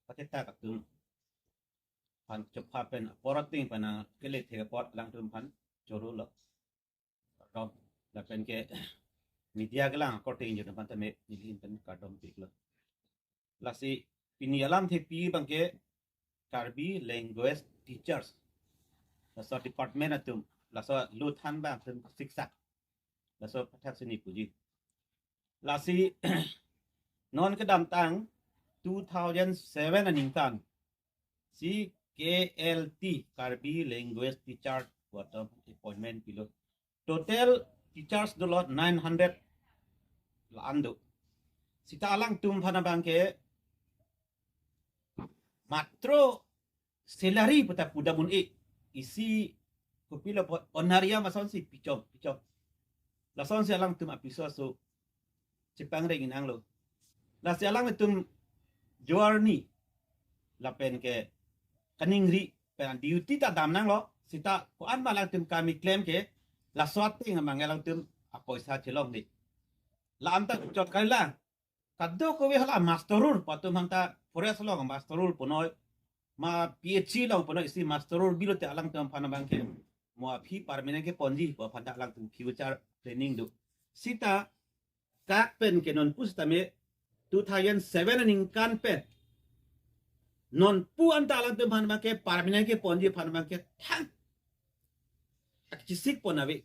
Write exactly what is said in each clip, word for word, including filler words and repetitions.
pathetak atum aphan chopha pen apor ating pen kele thek apot alangtum aphan choro lo. Kardom, lapen ke media kelang akorte ingjir aphan tame neli ahin pen kardom pik lo. Lasi pini alamthepi abang ke Karbi language teachers, laso department atum, laso luthan abang atum siksak, laso pathak si neli puji. Lasi non kedamtang two thousand seven aningkan si K L T, Karbi Language Teacher, pu atum appointment pilo. Total teachers dolo nine hundred la-an do. Sita alangtum aphan abang ke matro salary puta pudam un-e, isi kopilo apot honorarium asonsi pichom, pichom. Lasonsi alangtum apiso aso chepangreng inang lo. Lasi alangtum journey lapen ke kaningri pen duty ta dam nang lo, sita ko-an ma alangtum kami klem ke, laso ateng abang alangtum apoisa chelong di. La-an ta chot kali lang. Kadokave hala master rule pu atum aphan ta forest along master rule punoi, ma P H E along punoi, isi master rule bilote alangtum aphan abang ke mo aphi permanent keponji pu aphan ta alangtum future planning do. Sita kak pen ke non pusitame two thousand seven aningkan pen non pu anta alangtum aphan abang ke permanent keponji aphan abang ke thang akchisik pon ave.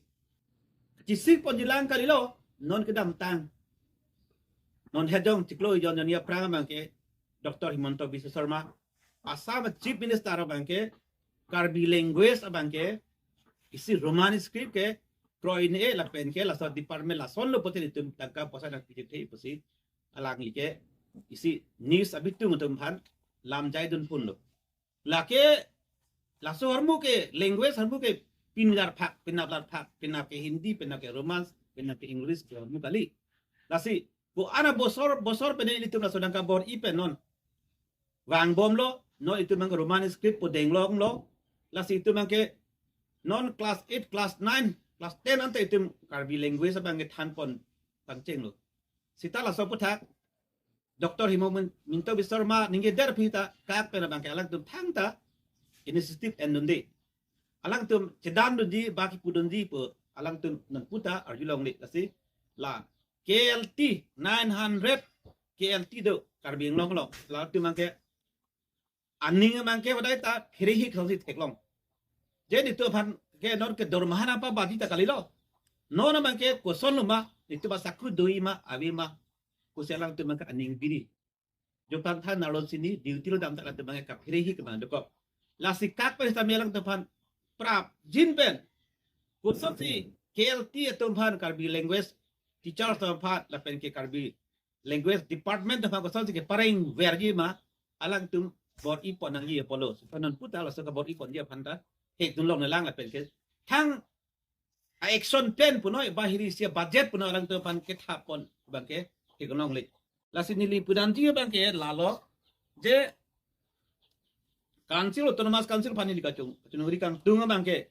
Kachisik ponji lang kalilo, non kedamtang, non hejong chiklo ijon joni aphrang abang ke Doctor Himanta Biswa Sarma, Assam Chief Minister abang ke Karbi language abang ke isi Roman script ke kroi ne lapen ke laso department lason lo putin itum tangka poisa nangpijik thei pusi alangli ke isi news abitung atum aphan lam jai dun pun lo. Lake laso ahormu ke language ahormu ke pinlar phak, pinaplar phak, pinap ke Hindi, pinap ke Roman, pinap ke English ke ahormu kali. Lasi ko-an abosor bosor pen ilitum laso tangka bor-i pen non vangbom lo, non itum abang ke Roman script pu denglong lo. Lasi itum abang ke non class eight, class nine, class ten anta itum Karbi language abang ke than pon pangcheng lo. Sita laso aputhak Doctor Himanta Biswa Sarma ningje der aphi ta kak pen abang ke alangtum thangta initiative en dunde. Alangtum chedan dunji, baki pu dunji pu alangtum non puta arjulongle. Lasi la K L T, nine hundred K L T do Karbi Anglong along. Latum abang ke aning abang ke vadai ta pherehik asonsi theklong. Je nitum aphan ke non ke dormaha nangpabaji ta kalilo. Non abang ke koson lo ma, nitum asakhu do-i ma, ave ma, kosi alangtum abang ke aning biri. Jo pangthan arlo si neli duty lo dam ta latum abang ke kapherehik abang dokok. Lasi kak pen sitame alangtum aphan prapjin pen kosonsi K L T atum aphan, Karbi language teachers atum aphan lapen ke Karbi language department atum aphan kosonsi kepareng verji ma alangtum bor-i pon nangji apotlo. Sita non puta laso kebor-i ponji aphan ta hek dunlong nelang lapen ke thang a-action plan punoi, bahiri isi budget punoi alangtum aphan kethap pon abang ke hek dunlongle. Lasi neli pudanji abang ke lalo, je council, autonomous council aphan neli kachung, kachunuri kangtung abang ke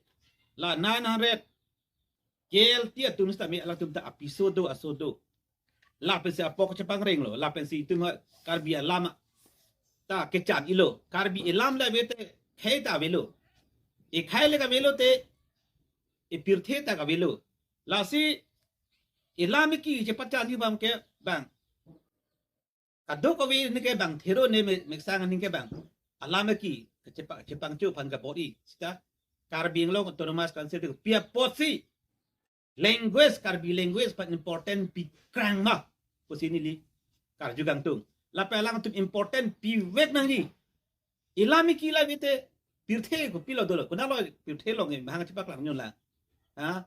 la nine hundred K L T atum sitame alangtum ta apiso do, aso do. Lapensi apok chepangreng lo, lapensi itum Karbi alam ta kechan-i lo. Karbi alam le ave te khei ta avelo. Ekhei le kavelo te epirthe ta kavelo. Lasi alam ki chepachan-i abang ke bang kadokave ne ke bang thero ne me-, meksang ne ke bang alam ki chepa-, chepangcho aphan kabor-i. Sita Karbi Anglong Autonomous Council te pi apotsi language, Karbi language aphan important pikrang ma pusi neli karju kangtung. Lapen alangtum important pivek nangji. Alam ki la ave te pirthe kopilo dolo, konatlo pirthe along mahang chepaklang nyon la. Ha?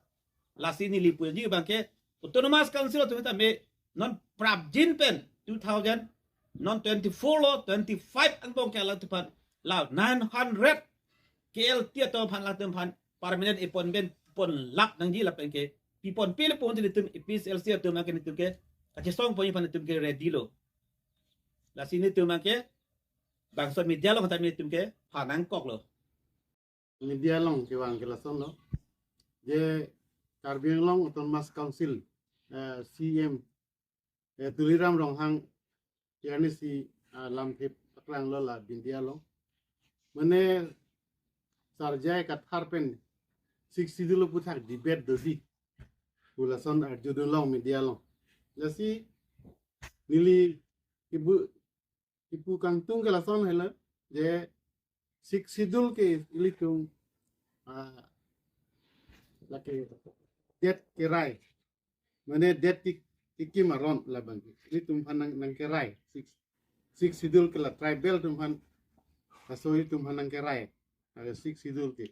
Lasi neli puji abang ke Autonomous Council atum sitame non prapjin pen two thousand, non twenty-four lo, twenty-five angbong ke alangtum aphan la nine hundred K L T atum aphan, alangtum aphan permanent appointment pon lap nangji lapen ke pipon pil pon nelitum A P H L C atum abang ke nelitum ke kachesong ponji aphan nelitum ke ready lo. Lasi nelitum abang ke bangso media along tame nelitum ke pha nangkok lo. Media along kevang ke lason lo. Je Karbi Anglong Autonomous Council, eh, C E M, eh, Tuliram Ronghang, arnisi, ah, lamthe Langlo la media along. Mane Sar J I Kathar pen Sixth Schedule aphuthak debate doji pu lason arjudun long media along. Lasi neli ibu ipu kangtung ke lason helo je Sixth Schedule ke ilitum, ah, lake det kerai. Mane det ki, kekim aron labang ke. Ilitum aphan nang, nangkerai. Sixth, Sixth Schedule ke la tribal atum aphan, laso ilitum aphan nangkerai. Ada Sixth Schedule ke.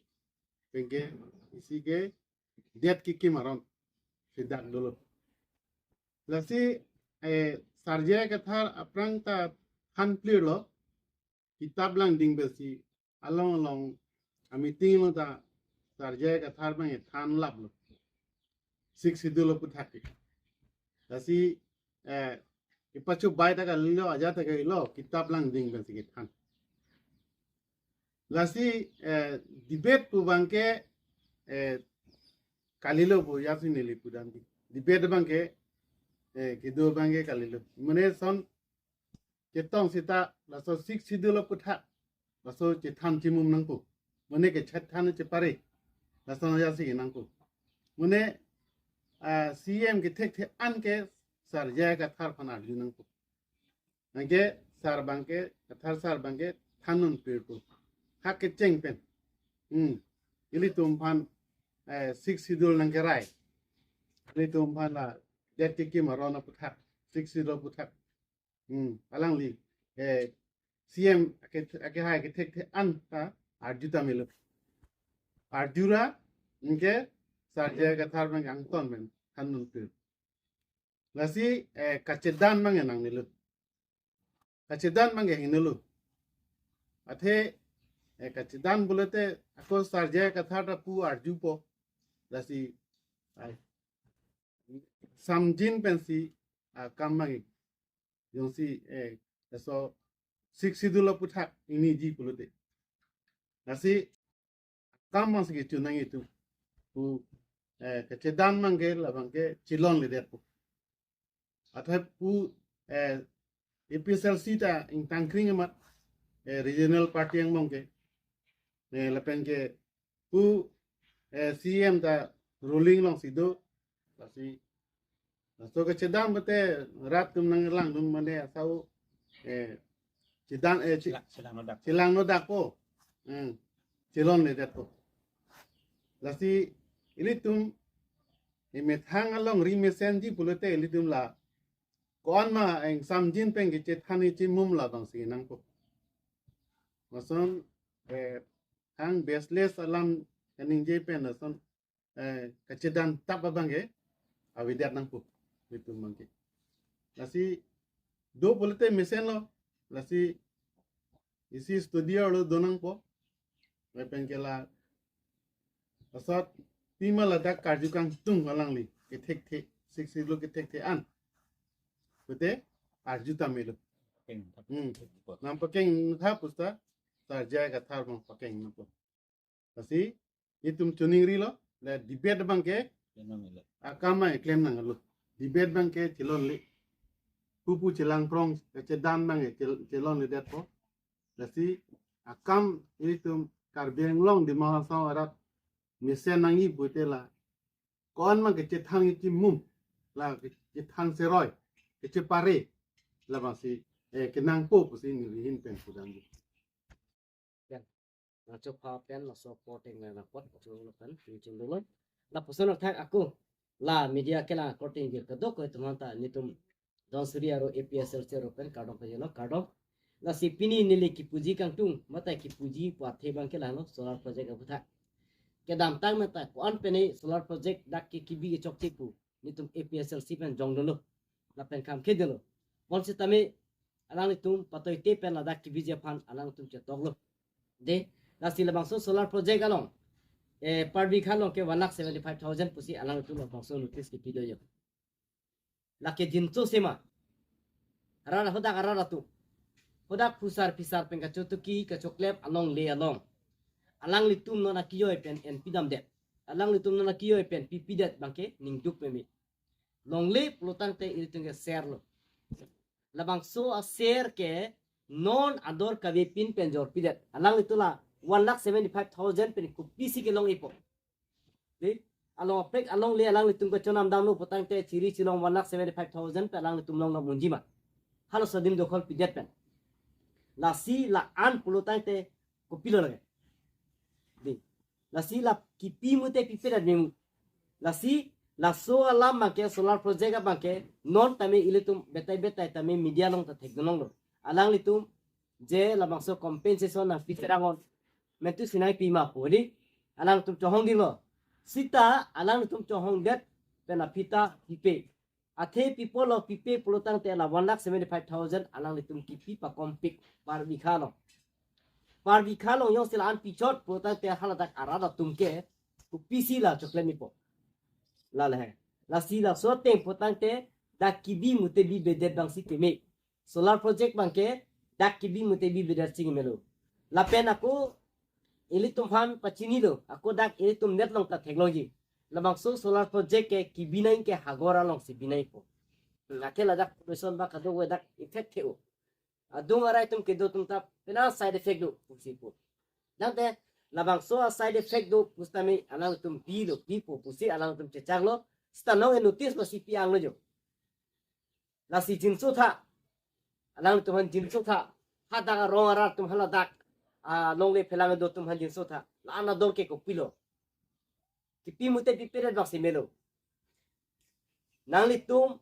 Penke isi ke det kekim aron. Sidak dolo. Lasi, eh, Sar J I Kathar aphrang ta than clear lo. Kitab langding pensi along along a meeting along ta Sar J I Kathar abang than laplo. Sixth Schedule aphuthak ke. Lasi, eh, ipachu bai ta kalilo, ajat ta kalilo, kitab langding pensi kethan. Lasi, eh, debate pu abang ke, eh, kalilo pu ya si neli pudam di. Debate abang ke, eh, kedo abang ke kalilo. Mane son chetong seta laso Sixth Schedule aphuthak laso chethan chimum nangpo. Mane kechethan chepare. Laso ya si nangpo. Mane, ah, C M kethekthe an ke Sar J I Kathar aphan arju nangpo. Anke Sar abang ke, Kathar Sar abang ke than non pirpo. Hak kecheng pen. Hmm. Ilitum aphan, eh, Sixth Schedule nangkerai. Ilitum aphan la det kekim aron aphuthak. Sixth Schedule aphuthak. Hmm, alangli, eh, C M ake, akehai kethekthe an ta arju ta melo. Arju ra, anke Sar J I Kathar abang angton pen than non pir. Lasi, eh, kachedan abang nangnelo. Kachedan abang hingnelo. Athe, eh, kachedan pulote ako Sar J I Kathar ta pu arjupo. Lasi, ai, samjin pensi akam abang. Jongsi, eh, laso Sixth Schedule aphuthak ingniji pulote. Lasi akam abang si kecho nangji pu, eh, kachedan abang ke labang ke chelonledetpo. Athe pu, eh, A P H L C ta ingtang kring amat, eh, regional party angbong ke. Eh, lapen ke pu, eh, C M ta ruling alongsi do. Lasi, laso kachedan pulote rat atum nanglangdun mane asau, eh, chedan, eh, che-, chelang, chelang nodak. Chelang nodakpo. Hmm. Chelonledetpo. Lasi ilitum emethang alongri mesenji pulote ilitum la ko-an ma ingsamjin pen kechethan chimum labang si nangpo. Lason, eh, hang baseless alam kaningje pen lason, eh, kachedan tap abang ke avedet nangpo ilitum abang ke. Lasi do pulote mesenlo, lasi isi studio arlo do nangpo. Lapen ke la asat pima ladak karju kangtung alangli kethekthe, Sixth Schedule kethekthe an. Pulote arju ta melo. Pakeng, hmm, pakeng. Nangpakeng tha puta Sar J I Kathar abang pakeng nangpo. Lasi itum choningrilo, le debate abang ke, klem nanglo. Akam abang klem nanglo. Debate abang ke chelonle. Pupu chelang prong, kachedan abang ke chel-, chelonledetpo. Lasi akam ilitum Karbi Anglong Dima Hasao arat mesen nangji pulote la ko-an ma kechethan chimum, la kechethan seroi, kechepare, labang si, eh, kenangpo pusi neli ahin pen pudamji. Nangchopha pen laso reporting nangpot, cholo pen, nangchingdolo. Lapuson athak ako, la media kelang reporting dir kadokave atum anta, nelitum Don Suri aro A P H L C aro pen kardom pajirlo, kardom. Lasi pini neli kipuji kangtung, mate kipuji pu athe abang ke lalo, solar project aphuthak. Kedamtang mate ko-an pen solar project dak ke kebi kechokche pu, nelitum A P H L C pen jongdolo. Lapen kam kedolo. Bonsitame alanglitum patoite pen ladak kebiji aphan alangtum chetoklo. De, lasi labangso solar project along, eh, per bigha along ke one lakh seventy-five thousand pusi alangtum labangso notice kipi do jo. Lake jinso sema. Arat hadak arat atum. Hadak phusar phisar pen kachotoki kachoklep alongle along. Alanglitum non akijoi pen en pidamdet. Alanglitum non akijoi pen pipidet abang ke ningduk meme. Longle pulotangte ilitum ke ser lo. Labangso aser ke non ador kavepin pen jorpidet. Alanglitum la one lakh seventy-five thousand pen kopisi kelong-ikpo. Di, along aprek alongle alanglitum kachonam damlo pulotangte chiri chilong one lakh seventy-five thousand pen alanglitum longdam unji ma? Halaso adim dokhol pidet pen. Lasi la-an pulotangte kopilo lake? Di, lasi la kipi mute pipedet memu. Lasi laso alam abangke, solar project abangke non tame ilitum betai betai tame media along ta thekdun longlo. Alanglitum je labangso compensation nangpi serang on, mentu sinai pi ma pu di, alangtum chohong dinglo. Sita alangtum chohongdet pen aphi ta pipe. Athe pipo lo, pipe pulotangte la one lakh seventy-five thousand alanglitum kipi pakompik per bigha along. Per bigha along jongsi la-an pichot pulotangte haladak arat atum ke kopisi la choklem-ikpo? Lale he. Lasi laso ateng pulotangte dak kibi mute bibedet abangsi keme. Solar project abangke dak kibi mute bibedet si kemelo. Lapen ako ilitum aphan pachinilo, ako dak ilitum net along ta theklongji. Labangso solar project ke kibi nangji ke hagor alongsi bi nangjipo. Lake ladak pollution ba kadokave dak effect the-o. Adung arai atum kedo atum ta penang side effect do pusi pu. Tangte labangso a-side effect do pusitame alangtum bilo, pipo pusi alangtum chechaklo. Sita nonke notice masi pi-anglo jo. Lasi jinso tha. Alangtum aphan jinso tha. Hadak arong arat atum, haladak alongle phelang do atum aphan jinso tha. La-an ador ke kopilo? Kipi mute pipedet abangsi melo. Nanglitum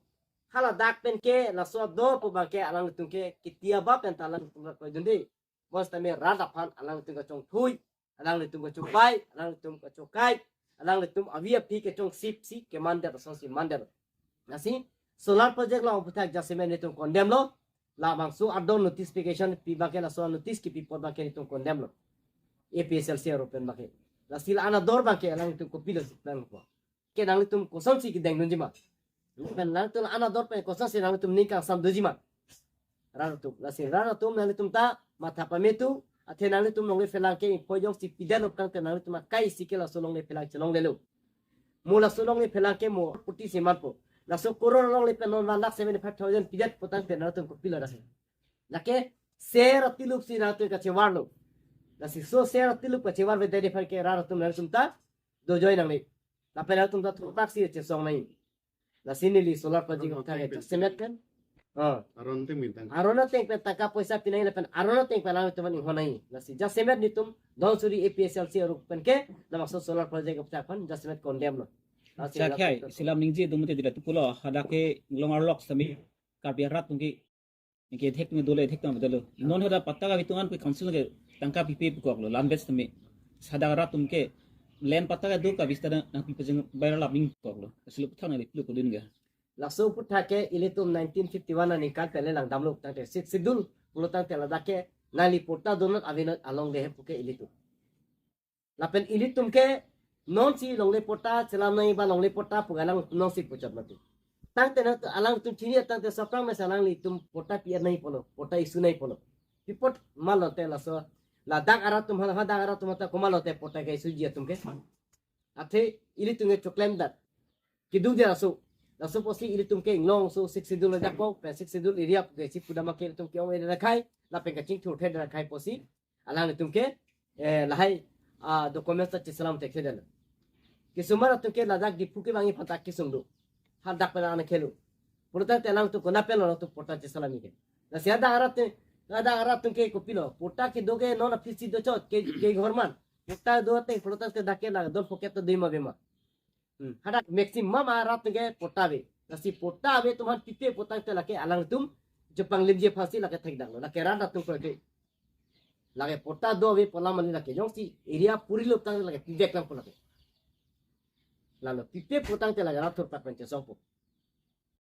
haladak pen ke laso ador pu abangke alanglitum ke kitia ba pen ta alanglitum koidunde. Bonsitame rat aphan alanglitum kachongthui, alanglitum kachongpai, alanglitum kachongkai, alanglitum avi aphi kachongsip si kemandet asonsi mandet. Lasi solar project along aphuthak jasemet nelitum condemn lo. Labangso ador notification pi abangke, laso notice kipi apot abangke nelitum condemn lo, A P H L C arup pen abangke. Lasi la-an ador abangke alanglitum kopilo si plangpo? Ke nanglitum kosonsi kedengdunji ma? Pen nanglitum la-an ador pen kosonsi nanglitum ning kangsam doji ma? Rat atum, lasi rat atum nanglitum ta matha pametu, athe nanglitum longle phelang ke ingkoi jongsi pidetlo tangte nanglitum akai si ke laso longle phelang chelonglelo. Mo laso longle phelang ke mo kuti si manpo. Laso koror alongle pen non one lakh seventy-five thousand pidet pulotangte nanglitum kopilo dak he? Lake ser atilup si nanglitum kachevarlo. Lasi laso ser atilup kachevarvedet aphan ke rat atum nanglitum ta dojoi nangne. Lapen nanglitum ta thurpak si chesong nangji. Lasi neli solar project aphuthak ke jasemet pen, ah, aron ateng pen tang, aron ateng pen tangka poisa pi nangji lapen aron ateng pen alangtum aphan inghon nangji. Lasi jasemet nelitum Dhansiri A P H L C arup pen ke labangso solar project aphuthak aphan jasemet condemn lo. Lasi akhai latum ta selam ningje do mute dila tu pulo, hadak ke long arlok sitame Karbi arat atum ke, ke thek atum dolo, thek atum dolo. Non hadak patta kapi atum an pu council ke tangka pipe pukoklo, land base sitame. Hadak arat atum ke land patta kedo kapi sita nangpi pajeng bayar lap ning pukoklo. Asli aphuthak nangli pilo pudun ga? Laso aphuthak ke ilitum nineteen fifty-one aningkan pen le langdamlo tangte Sixth Schedule pulotangte ladak ke nangli patta donat avenat alongle he pu ke ilitum. Lapen ilitum ke nonsi longle patta chelam nangji ba longle patta pu alang nonsi puchot mati. Tangte na alangtum chini tangte saprang mesa alanglitum patta pi-et nangji pulo, patta issue nangji pulo. Pi apot ma lote laso, ladak arat atum, hadak arat atum ta komat lote patta ke-issueji atum ke? Athe ilitum ke choklemdet. Keduk dia laso. Laso pusi ilitum ke inglong so Sixth Schedule ajakong, pen Sixth Schedule area ke si pudam ke ilitum ke-ong-edet akhai, lapen kachingthur thedet akhai pusi alanglitum ke, eh, lahai, ah, documents ta cheselam thekthedetlo. Kesung arat atum ke ladak Diphu kevangji aphanta kesung do. Hadak pen an khelo. Pulotangte alangtum konat pen lo alangtum patta cheselamji ke? Lasi hadak arat atum, hadak arat atum ke kopilo? Patta kedo ke non aphi si dochot ke, ke government. Patta do ateng pulotangte dak ke la don pocket ta dei ma ave ma? Hmm. Hadak maximum arat atum ke patta ave. Lasi patta ave atum aphan pipe pulotangte lake alangtum chepanglimji aphansi lake thekdaklo. Lake rat atum kroikre. Lake patta do ave pu alam mali lake. Jongsi area purilo tangte lake pivek nangpo lake. Lalo pipe pulotangte lake rat thurpak pen chesongpo.